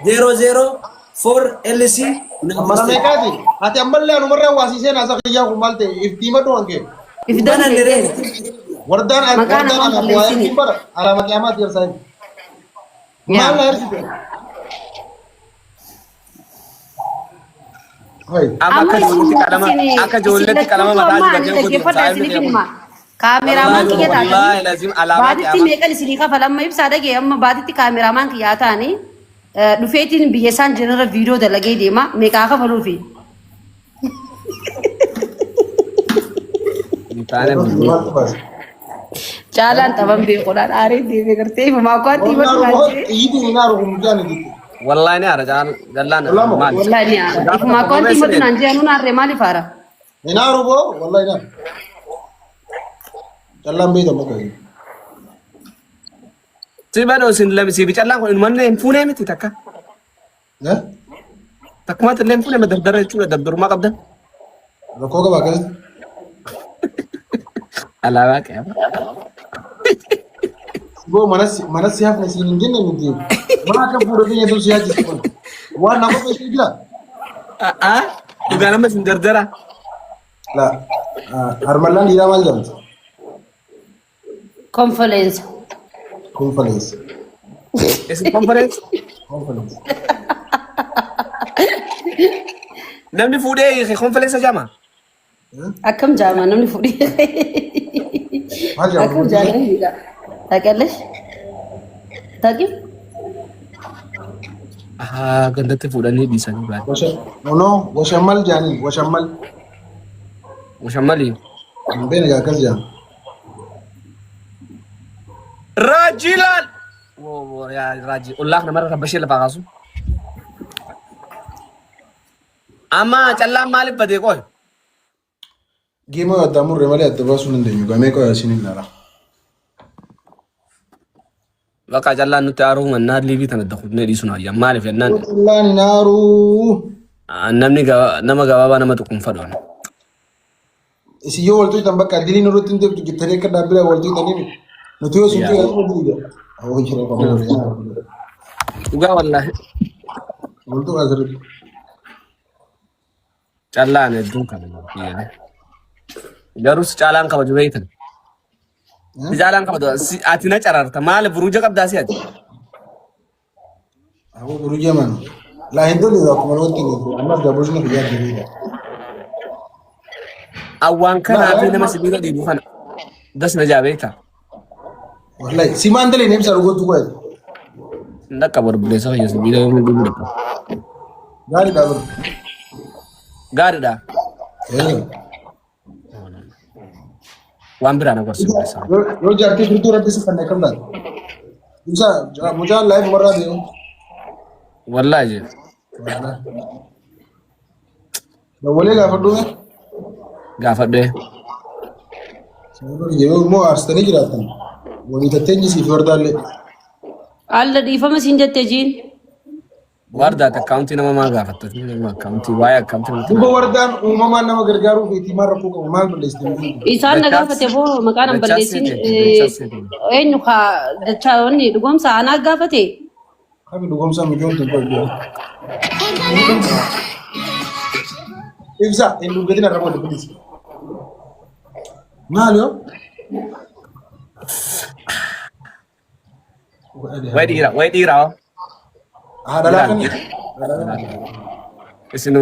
00 4 LC United Mana States. meeqaati? Ati ammallee anumarraa waasiisee naasa kiyyaa kun maal ta'e? Iftiima dhuwan kee. If Banan danda'e ree. Wardaan Maqaa wardaan namaa anaaf waa balleessini. ergiin bara alaama qiyaamaati yarsaa hin. Maal na ersite? Hai. Amma Amma akka isin ijoolleetti qalama isin akka isin ijoolleetti qalama lachuu mataa amma ani dibatee godhu dhaggeeffadhaa saayilli isiniif kiyya kun. hima. Kaameraamaan Wallaahi kiyya taatanii wallaahi lazim alaamaa baatitti qiyaamaa. meeqan isinii kafala amma ibsaa dhagee amma baatitti kaameraamaan kiyyaa ta'anii dhufeetiin biyya isaan jiranirra viidiyoo dalagee deema meeqaa kafaluufi. Hin taane Maaltu baase? Caalaan taphan beekuudhaan aaree deemee gartee ifumaa akkaatti himatu Wallaahi naan jee. xiyyitiin hin aaru kun mucaan itti. Wallaahi ni aara jaan jallaan Wallaahi maali? Wallaahi ni aara. Gaafa Ifumaa tokko akkaatti himatu bobeessine naan jee anuun aarree maaliif aara? Hin aaru boo wallahi hin aaru. Callaan beektan bakka hin. Si badoo sin lami si bicallaan kun inumanne hin fuunee miti takka. Eh? Takkumaatti illee hin fuunee dardara jechuudha dardarummaa qabdan. Rakkoo qaba akkasitti. Alaabaa qiyaamaa. Boo manas manas si hafne siin hin jenne miti. Maa akka fuudha keenya sun si yaachisu kun. Waan nama qopheessuu jira. A'aa dhugaa nama sin dardara. La harmallaan dhiiraa maal jedhamti? Konfoleensa. Konfaleessa. Isin konferensi Konfaleessa. namni fuudhee hiike konferensa jama. Akkam jaama namni fuudhee. Maal jedhama? Akkam jaama hiika. Taqallesh. Taqi. Ahaa gandatti fuudhanii dhiisanii baay'ee. Washa no washammal jaaniin washammal. Washammalii. Hin beekne egaa akkas jedhama. Raajii laal. Woo woo yaa raajii ollaa kana marra rabbashee lafaa kaasu. Amma callaan maaliif badee qoy? Geemoo adda murre malee adda baasuu hin dandeenyu. Gamee qoyaa isin ilaala. Bakka callaan nutti aaruu mannaa liivii tana dakutnee dhiisuun hayya. Maaliif jennaan Callaan hin aaruu. namni nama gabaabaa nama tuqu hin fadhu. Isin yoo wal tuqxan bakka diliin irratti hin deemtu jettanii akka dhaabbilee wal tuqxanii miti. Nuti yoo isin tuqxan nama diliidha. Hawwa jira qaba. Dhugaa wallaahi. Wal tuqaa sirriitti. Callaan hedduun kana. Garuu si caalaan kabaju beektan. Si caalaan kabaju ati na cararta maali buruuja qabdaa si ati. Hawwa buruuja man. Laa hin tolle akkuma wanti ni ammas gaboosni fayyaa diliidha. Awwaan kanaa fi nama sibiila dhiibu kana das na jaa beekta. Wallahi si maan dalee neemsa dhugootu qo'e. Hin dhaqqabu obboleessa kiyya sibiila yoomuu dhiibu dhaqqabu. Gaariidha bara. Gaariidha. Eh. Waan biraa na gorsi obboleessa. Yoo jaartii furtuu rabbi si fanne kam laata? Ibsa mucaan laayif warraa deemu. Wallaahi jee. Dawwalee gaafadhu mee. Gaafadhee. Yeroo immoo aarsitanii jiraattan. Walii tatteenyi siif wardaallee. Alla dhiifama siin jette jiin. Wardaati akkaawuntii nama maa gaafatta? Nama akkaawuntii waa'ee akkaawuntii namatti Duuba wardaan uumamaan nama gargaaruu feetii maal rakkoo qabu maal balleessite? Isaan na gaafate boo maqaan an Dachaa balleessin seete, dachaa seete. eenyu kaa dachaa wanni dhugoomsa anaa gaafate. Kami dhugoomsaa mijoon tun qoy. Ibsa hin dhuggatin arraba wal bilis. Maal yoo? Wayi dhiira, wayi dhiira. Haadha laafan. Isin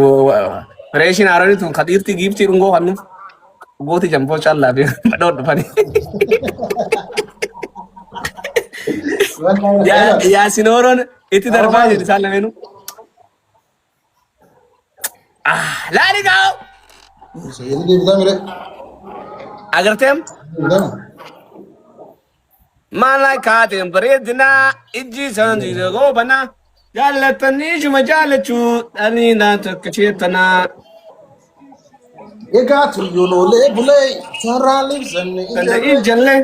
fireeshiin haaronni tun ka dhiirti giiftii dhungoo kan nuuf gooti jamboo callaa fi badhoon dhufanii. Yaasin Ooroon itti darbaa jedhu isaan lameenuu. Ah, laali gaa'u! Sayyidi deebitaa mire. Agarteem? Deebitama. Malakaatiin bareedinaa ijji isaan goobanaa jaallatanii ishuma jaallachuu dhaliinaa tokko sheetanaa. Egaa tuyyuun oolee bulee sarara libsanne Kana ijallee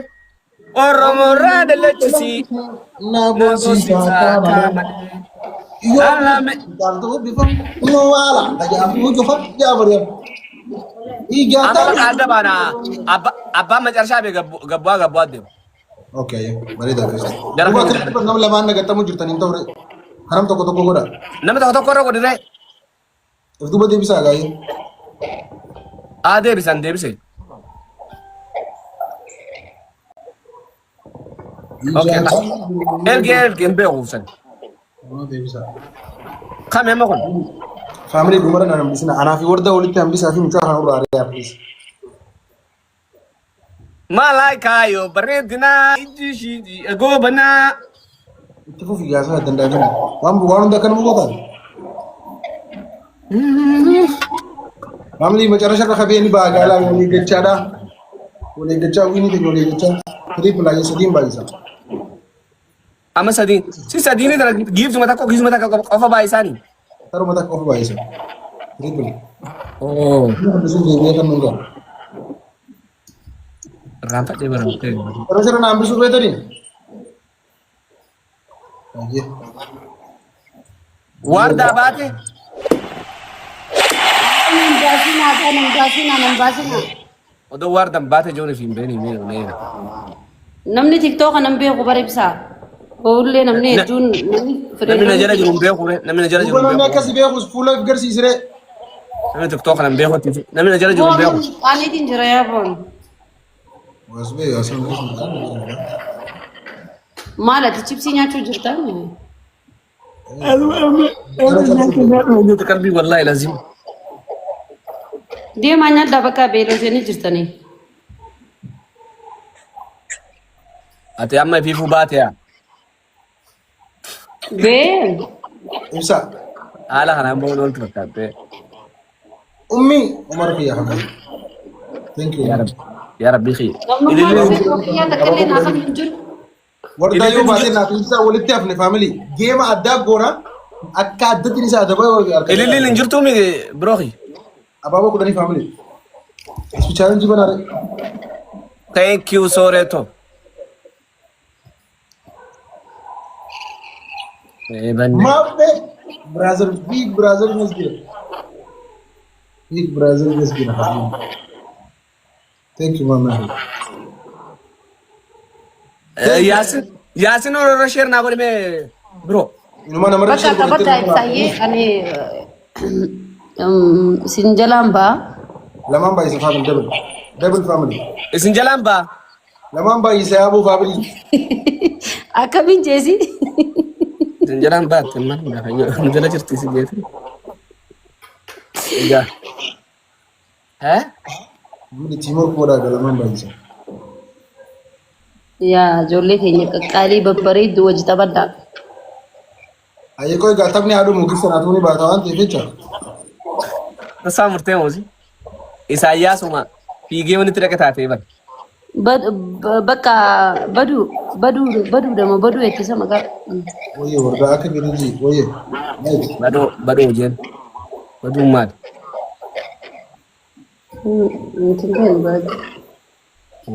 Oromoorraa dhalachisi na na boonsisaa boonsisaa kaamalee. kaamalee. Yoo Alame jaaltuu bifa nu waala tajaajiluu cufa jaabariya. Amma Ijaataan. bakka adda baana abbaan macarshaa bee gabbu'aa gabbu'aa deema. Okay, bareeda akkasitti. Gara Duuba keenya akkasitti nama lamaan nagattamu jirtan hin ta'ure. Kanam tokko tokko godha. Nama tokko tokko irra godhiree. If duuba deebisaa gaa'ee. Haa deebisan deebise. Okay. Ergi ergi hin beeku san. Deebisaa. Kami amma kun? Faamilii dhumara na hambisina. Anaa fi warda walitti hambisaa fi mucaa kana irraa ari'aa please. Malaayikaayo bareedinaa ijji ishii goobanaa. Itti fufi gaasa danda'a jira. Waan waan hunda akkanuma gootan. Faamilii macarasha irra kabee ni ba'a gaalaa wal eeggachaadha. Wal eeggachaa wiinii keenya wal eeggachaa. Triple ayya sadiin baay'isa. Amma sadii. Si sadiini tana giifsuma takka giifsuma takka qofa baay'isaanii. Taruma takka qofa baay'isa. Triple. Oh. Inni hambisuun deebi'ee kan nuun ga'a. Irraanfadhee bara. Macarasha irra na hambisuu feetanii? Ayyee. Waardaa baate. Nan baasinaa, nan baasinaa, nan baasinaa. Odoo waardan baate joon fi hin beeni mee mee. Namni TikTok nan beeku bara ibsaa. Boollee namni hedduun namni Namni na jala jiru hin beeku re. Namni na jala jiru Duuba hin namni beeku. akkasi beekus fuula of garsiisire. Namni TikTok kana hin beeku. Namni na jala jiru hin beeku. Qaaniitiin jira yaa boon. Wasbee asaan Maal ati chipsii nyaachuu jirtaa? Qalbii wallaahi lazim. Deemaa nyaadhaa bakka beelotanii jirtanii. Ati amma ifiifuu baate yaa. Bee Ibsa. Haala kanaan bahuun ooltu fakkaatte. Ummi Umar kiyya haqa. Thank you. Yaa Rabbi. Yaa Rabbi kiyya. namnummaan dhufee kiyyaa takka illee naaf hin jiru. Wardaa yoo baatee naaf ibsaa walitti hafne faamilii. Geema addaa goona akka addatti isaa adabaa harka. Ililliin hin jirtuu mi birooki? Abaaboo kudhanii faamilii. Ispi chaalenjii banaare. Thank you Soreto. Banne. Maafe brother big brother masjid. Big brother masjid. Thank you mama. Yaasin Yaasin warra share naa godhi mee bro. Inuma namarra Bakka taphadhaa ibsaayyee ani isin jalaan ba'a. Lamaan baay'isa family double. Double family. Isin jalaan ba'a. Lamaan baay'isa yaaboo family. Akkamiin jeesi? Isin jalaan baatte maal gaafa jala jirti isin jeeti. Egaa. Hee? Family teamwork godhaa lamaan baay'isa. Yaa ijoollee keenya qaqqaalii babbareedduu wajji taphadhaa. Ayyee egaa taphni haadhumu gibsa naatu ni baata waan ta'eef jecha. Tasaa murtee moosi. Isaayyaasuma fiigee walitti dhaqe taatee bara. Bakka baduu baduu baduudhama baduu ittisa maqaa. Wayyee wardaa akka girijii wayyee. Badoo badoo jeen. Baduun maali?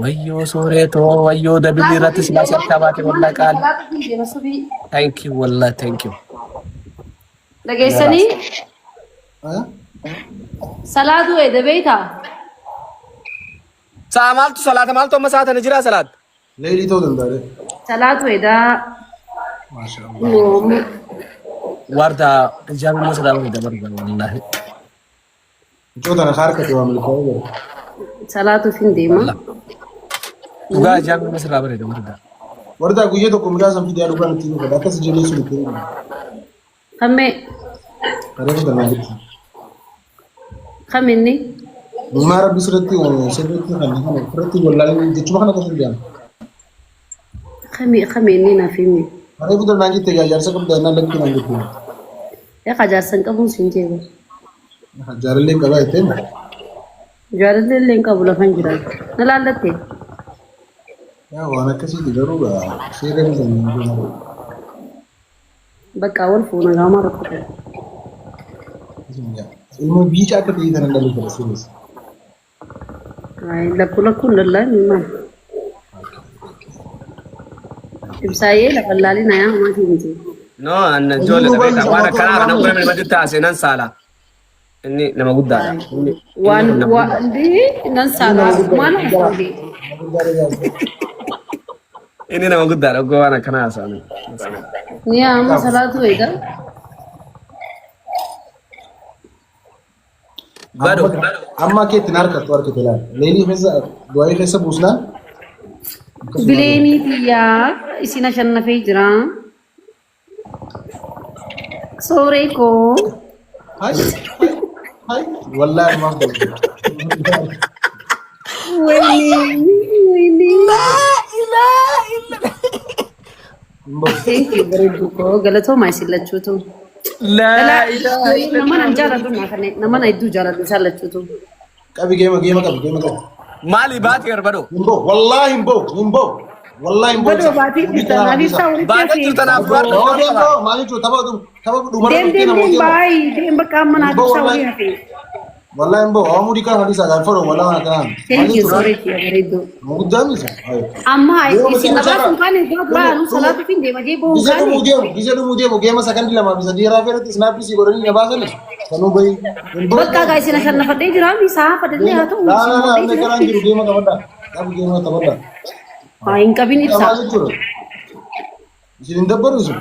Wayyoo sooreetoo wayyoo dabilii irratti silaa si harkaa baate wallaa qaali. Thank you wallah thank you. Dhageessanii salaatu eeda beeytaa? Sa'a maaltu salaata maaltu amma sa'a tana jiraa salaata? Leelii ta'uu danda'a. Salaatu eedaa. Maasha Allah. Warda hijaabni immoo silaa bareeda barba wallahi. Mucoo tana harka waa milkaa'ee jira. Salaatuuf hin deema. Dhugaa hijaabni immoo silaa bareeda warda. Wardaa guyyaa tokko mucaa san fidee dhugaan ittiin dhufa. Akkas ijoollee sun ittiin dhufa. Kammee Kareefa tanaa jirti. kaminni Nimaa rabbi sirriitti uume sirriitti kan kana sirriitti wallaalee jechuma kana qofa hin jedhamu. kami kaminni naaf himi. Kareefa tanaa jirti egaa jaarsa qabda innaan lakkii naan jirti. Egaa jaarsan qabuun siin jeeba. Jaalallee qabaa jettee Jaalallee illee hin qabu lafa hin jiran. Na laallatte. Yaa waan akkasiiti garuu seera miti. Bakka wal fuuna gaama rakkoo. Ilmoo biica akka ta'e kana dhalu jira sirriis. Lakkuu lakkuun lallaa hin maal. Ibsaayyee lafa laalina yaa maatii miti. No, anna ijoollee beekaa waan akkanaa kana gurra namatti taasise nan saala. Inni nama guddaadha. Waan waan nan saalaa maal haasa'u. Inni nama guddaadha. Oggaa waan akkanaa haasa'an. Yaa amma salaatu wayita. Bado. Amma akka ittiin harkattu harkate laal. Leelii keessa du'aayii keessa buusnaan. Bileenii biyyaa isin ashannafee jira. Sooree koo. Hai hai hai wallaahi maaf godhu. Wayne wayne. Thank you bareedduu koo galatoomaa isin lachuutu. Laa ilaaha Nama nan jaaladhu naa kanne nama na hedduu jaaladhu isaan lachuutu. Qabi geema geema qabi geema qabi. Maali baati barbado? Hin ba'u wallaahi hin ba'u hin ba'u wallaahi hin ba'u. Badoo baatii jirtan naaf ibsaa walitti Baatee hafe. jirtan afur Yoo deemtoo maal jechuudha tapha tapha dhumara Deem deem deem baay'ee deem bakka amma naaf ibsaa walii hafe. Wallaahi hin ba'u awwaamuu diikaa hadisaa kan fedhu wallaahi waan akkanaan. Thank you sorry kiyya bareedduu. Guddaa miti. Amma isin labaasuun kaan egaa baanu salaatu fin deema jee bohuun Gizee dhumuu kaane. deemu gizee dhumuu deemu geema sakandii lamaa fi sadii irraa feerratti isnaappii godhanii na baasani sanuu bahi. Bakka gaa isin ashannafadhee jira mi saa fadhallee haa ta'u Laa isin laa laa hodhee inni jira. karaan jiru geema qabadhaa. Qabu geema qabadhaa. Haa hin qabin ibsaa. Maal jechuudha? Isin hin dabbaru isin.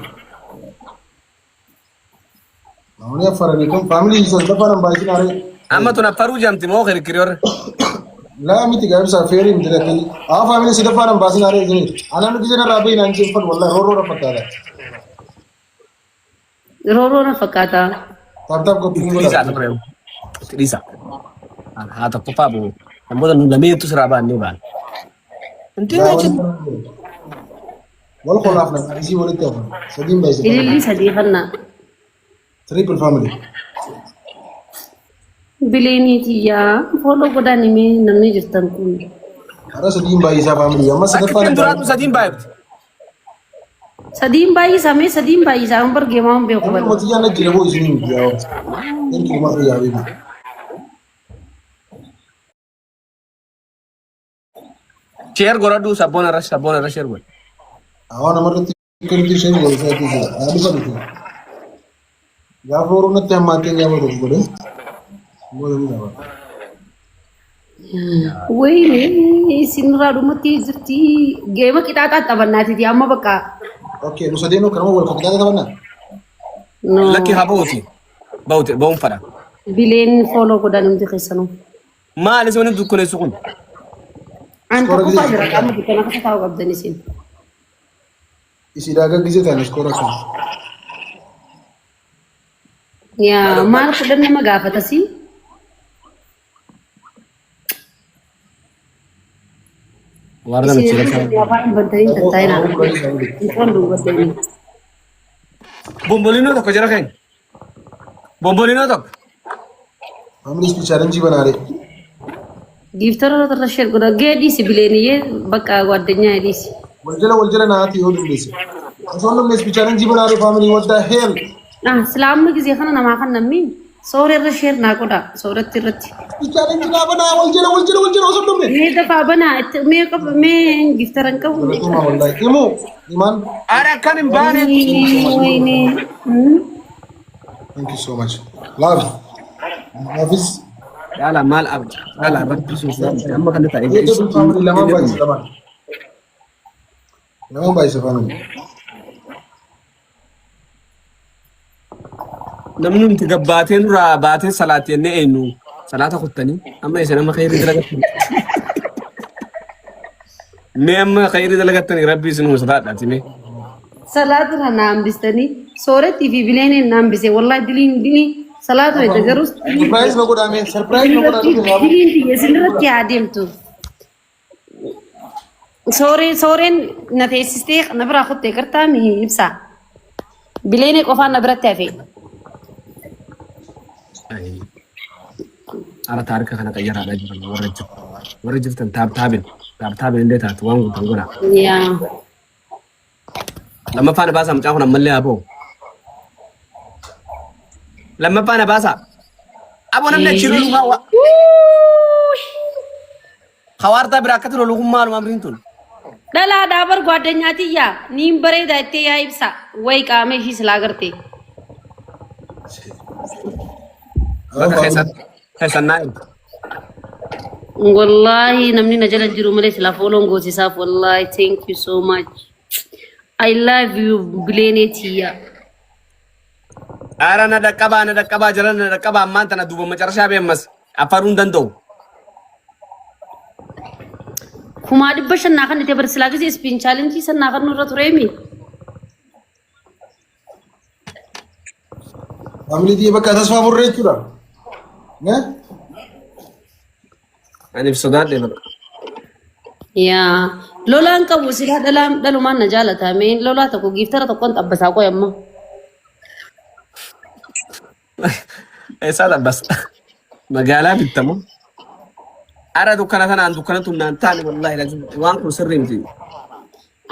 Namoonni affaranii kun faamilii isa lafa nan baay'isina aree. Amma tun affaruu jamti moo kirkiri warra? Laa miti gaabisa feerii miti lakkii. Haa faamilii si lafa nan baasina aree isin. Anaan gizee narraa bahi naan jeen fadhu wallahi roorroo na fakkaata. Rooroo na fakkaata. Taap taap qophii Itti dhiisaa godha. ture. Itti dhiisaa. Haa tokkoffaa bu'u. Namoota nu lameetu siraa baannee baana. Inti Laa wal qolaaf na isii walitti hafan. Sadiin baay'isa. Ilillii sadii fanna. Triple family. Bileenii tiyyaa follow godhaan himee namni jirtan kun. Hara sadiin baay'isaa family. Amma sadaffaa Akkittiin nan duraatu sadiin baay'ifti. Sadiin baay'isaa mee sadiin baay'isaa hin bargeemaa hin beeku Amma bada. mootiyyaan na jira boo isinii miti yaa. Thank you ma yaa baby. Share godhadhu sabboon irra sabboon irra share godhi. Awwa namarratti akkamitti isheen godhu isaatti jira. Haa dhufa dhufu. Gaafa horuu natti hammaattee gaafa tokko godhe. Booda ni qaba. Wayne isinirraa dhumatti jirti. Geema qixaaxaa taphannaatiiti amma bakka. Okay, nu sadeenuu kanuma wal fakkaata taphannaa? No. Lakki haa ba'uuti. Ba'uuti ba'uun fadha. Bileen follow godhaan hundi keessanuu. Maali isa wani dukkaneessu kun? An Iskoora tokkoffaa gisee jira qaama dukkana keessa taa'uu qabdan isin. Isii daagaa gisee ta'an iskoora akkana. Yaa maal kudhan nama gaafatasi? Warra Isin namichi irratti rakkaa. afaan hin bantanii hin tattaa'inaa. Hin dubbaddeeni. Bombolinoo tokko jara keenya. Bombolinoo tokko. Family speech challenge banaare. Giiftara irra share godha. Gee dhiisi bileeniyyee bakka ጓደኛ dhiisi. Wal jala wal jala naati yoo dumbeesse. Osoo hin dhumne speech challenge banaare family what the hell? Ah, sila amma gisee kana namaa kan namni soora irra share naa godha. Sooratti irratti. Speech challenge naa banaa wal jala wal jala wal jala osoo hin dhumne. Mee dafaa banaa itti mee qaba mee giiftara hin qabu. Galatoomaa wallahi. Himu imaan. Ara akkan hin baane. Wayne wayne. Thank you so much. Love. Hafiz. Yaala maal abdi. Yaala rabbi sun amma kana ta'e. Double family lamaan baay'isa lamaan. Lamaan baay'isa family. Namni nuti gabbaatee nurraa baatee salaat jennee eenyu salaata kuttanii amma isin amma khayrii dalagattanii. Mee amma khayrii dalagattanii rabbi isin huma sodaadhaati mee. Salaata irra na hambistanii soorattii fi bileeniin na hambise wallahi diliin dilii salaata wayita garuu Surprise na godhaa mee surprise na godhaa dhufe gaafa. diliin tiyya isin irratti haa deemtu. Sooreen sooreen na teessistee na biraa kuttee gartaa mi ibsaa. Bileenee qofaan na biratti hafe. Ara taarika kana qayyaraadhaa jiran warra jiru. Warra jirtan taab taabin taab taabin illee taatu waan guutan godha. Yaa. Lammaffaa na baasaa mucaan kun ammallee haa ba'u. Lammaffaa na baasaa. Aboo namni achi lolu maa waa. Hawaartaa biraa akkatti lolu kun maaluma amriin tun. Dhalaadhaa bar ጓደኛ tiyya niin bareeda ittee yaa ibsa wayi qaama ishii silaa garte. Bakka keessan naa erga. Wallahi namni na jala jiru malee silaa follow n goosisaaf wallahi thank you so much. I love you bileenee tiyya. Ara na dhaqqabaa na dhaqqabaa jala na dhaqqabaa ammaan tana duuba macarashaa beemmas affaruu hin danda'u. 500,000 naa kan itti bar silaa gisee ispiin chaalenjii san naa kan nurra tureemi. Family tiyya bakka tasfaa murree jechuudha. Eh? Ani sodaadhe bara. Yaa lolaan qabu silaa dhalaan dhalumaan na jaalata mee lolaa tokko giiftara tokkoon xabbasaa qoy amma. Eessaa xabbas? Magaalaa bittamu. Ara dukkana tanaan dukkana tumnaan taane wallaahi lazim waan kun sirrii miti.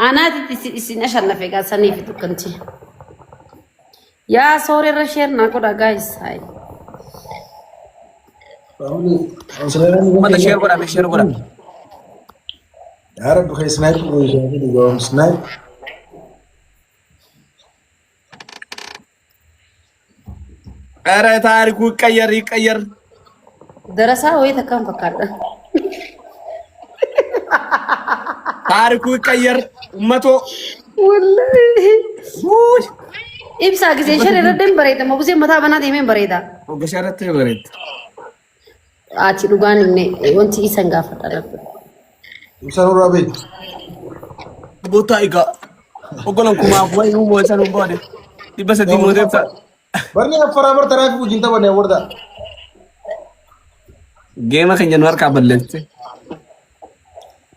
Anaatitti isin ashannafe egaa saniif dukkanti. Yaa sooree irra sheer naa godha guys. Hayi. Uummata sheer godhame sheer godhame. Yaa Rabbi kee snipe gooshaa fi dhugaam snipe. ኧረ ታሪኩ ይቀየር ይቀየር። Darasaa wayii takkaan fakkaadha. ታሪኩ ይቀየር። Uummatoo Wallahi. Wuuy. Ibsaa gisee shan irra deem bareeda moo gisee mataa banaa deemeen bareeda. Hoggashaa irratti bareedda. Ati dhugaan himne wanti isan gaafadha rabbi. Ibsaan irraa beektu. Boota egaa oggolan kumaaf wayii uumoo isaan hin boode. 300 mootee ibsa. Barni affaraa bar taraafii wajjin taphanne warda. Geema keenya nu harkaa balleessite.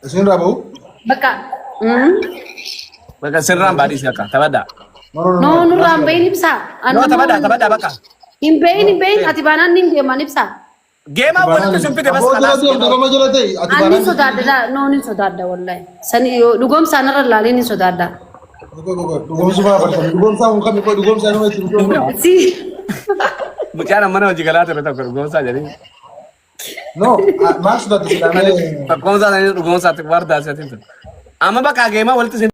Isin irraa bahu. Bakka. Bakka sirraan baadhii si akka taphadhaa. No no No nurraa hin bahin ibsaa. No taphadhaa taphadhaa bakka. Hin bahin hin bahin ati baanaan niin deeman ibsaa. Geemaa walitti sun fide bas Aboo jala kalaas. deemta gama jala ta'e ati Ani baanaan. sodaadha laa no ni sodaadha wallahi. Sani yoo dhugoomsaan irra laalee ni sodaadha. Dhugoomsu fa'aa bartan. Dhugoomsaa kun kami qoy dhugoomsaa nama itti dhugoomsu. Si Mucaan mana hojii galaa ture tokko dhugoomsaa jedhee. No maal sodaata jedhamee. Tokkoomsaa dhugoomsaatti wardaa si'atiin ture. Amma bakka geemaa walitti sin.